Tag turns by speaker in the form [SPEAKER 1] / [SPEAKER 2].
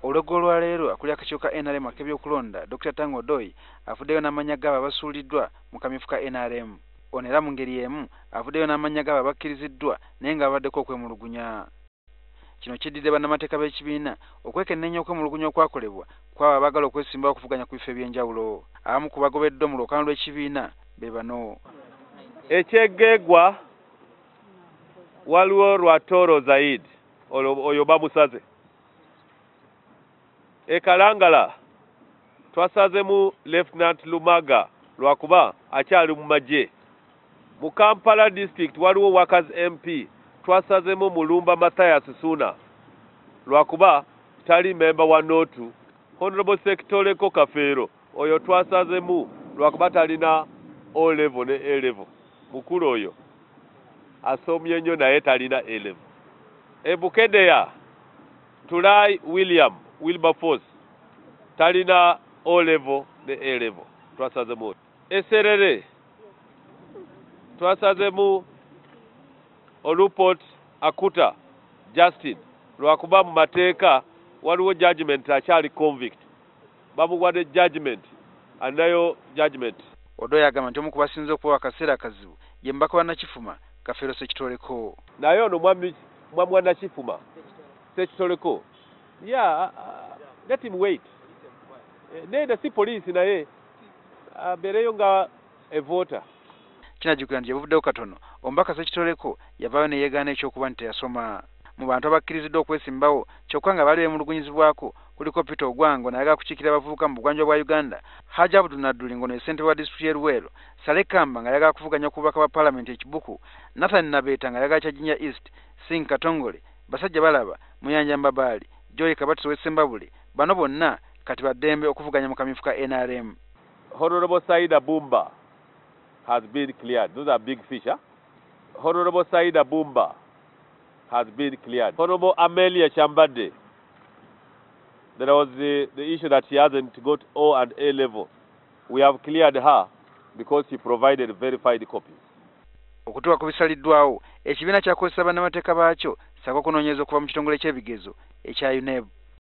[SPEAKER 1] Olweggulo lwa leero akulira akakiiko ka NRM ak'ebyokulonda Dr. Tanga Odoi avuddeyo n'amannya g'abo abasuuliddwa mu kamyufu ka NRM. Ono era mu ngeri y'emu avuddeyo n'amannya g'abo abakkiriziddwa naye nga babaddeko okwemulugunya. Kino kiddiridde bannamateeka b'ekibiina okwekenneenya okwemulugunya okwakolebwa kw'abo abaagala okwesimbawo okuvuganya ku bifo eby'enjawulo. Abamu ku bagobeddwa mu lwokaano lw'ekibiina be bano.
[SPEAKER 2] Ekyegeegwa waliwo Rwatoro Zaid, oyo bamusaze. E Kalangala twasazemu Lieutenant Lumaga lwakuba akyali mu magye. Mu Kampala district waliwo Workers MP twasazemu Mulumba Mathias Suna lwakuba tali member wa NOTU. Honorable Sekitoleko Kafeero oyo twasazemu lwakuba talina O level ne A level. Mukulu oyo asomye nnyo naye talina A level. E Bukedea Tulai William Wilberforce talina O level ne A level, twasazemu. Eserere twasazemu Olupot Akuta Justin lwakuba mu mateeka waliwo judgment akyali convict, bamuwadde judgment anayo judgment.
[SPEAKER 1] Odoi agamba nti omu ku basinze okubawa akaseera akazibu ye mubaka wa Nakifuma Kafeero Ssekitoleko.
[SPEAKER 2] Naye ono mwami wa Nakifuma Ssekitoleko, yeah, let him wait. Neda si poliisi naye abeereyo nga evota.
[SPEAKER 1] Kinajjukira nti yabuvuddewo katono omubaka Ssekitoleko yavaayo ne yeegaana ekyokuba nti teyasoma. Mu bantu abakkiriziddwa okwesimbawo kyokka nga baali beemulugunyizibwako kuliko Peter Ogwang n'ayagala kukiikirira abavubuka mu bugwanjuba bwa Uganda, Haji Abdu Nadduli ng'ono ye ssentebe wa disitulikiti y'e Luweero, Saleh Kamba ng'ayagala kuvuganya ku bubaka bwa paalamenti e Kibuku, Nathan Nabeeta ng'ayagala kya Jinja East, Singh Katongole, Basajja Balaba, Muyanja Mbabaali, Joy Kabatiso w'e Ssembabule. Bano bonna kati baddembe okuvuganya mu kamyufu ka NRM.
[SPEAKER 2] Honorable Saida Bumba has been cleared. Those are big fish, huh? Honorable Saida Bumba has been cleared. Honorable Amelia Chambade, there was the issue that she hasn't got O and A level. We have cleared her because she provided verified copies.
[SPEAKER 1] Okutuuka ku bisaliddwawo, ekibiina kyakozesa bannamateeka baakyo ssaako okunoonyereza okuva mu kitongole ky'ebigezo ekya UNEB.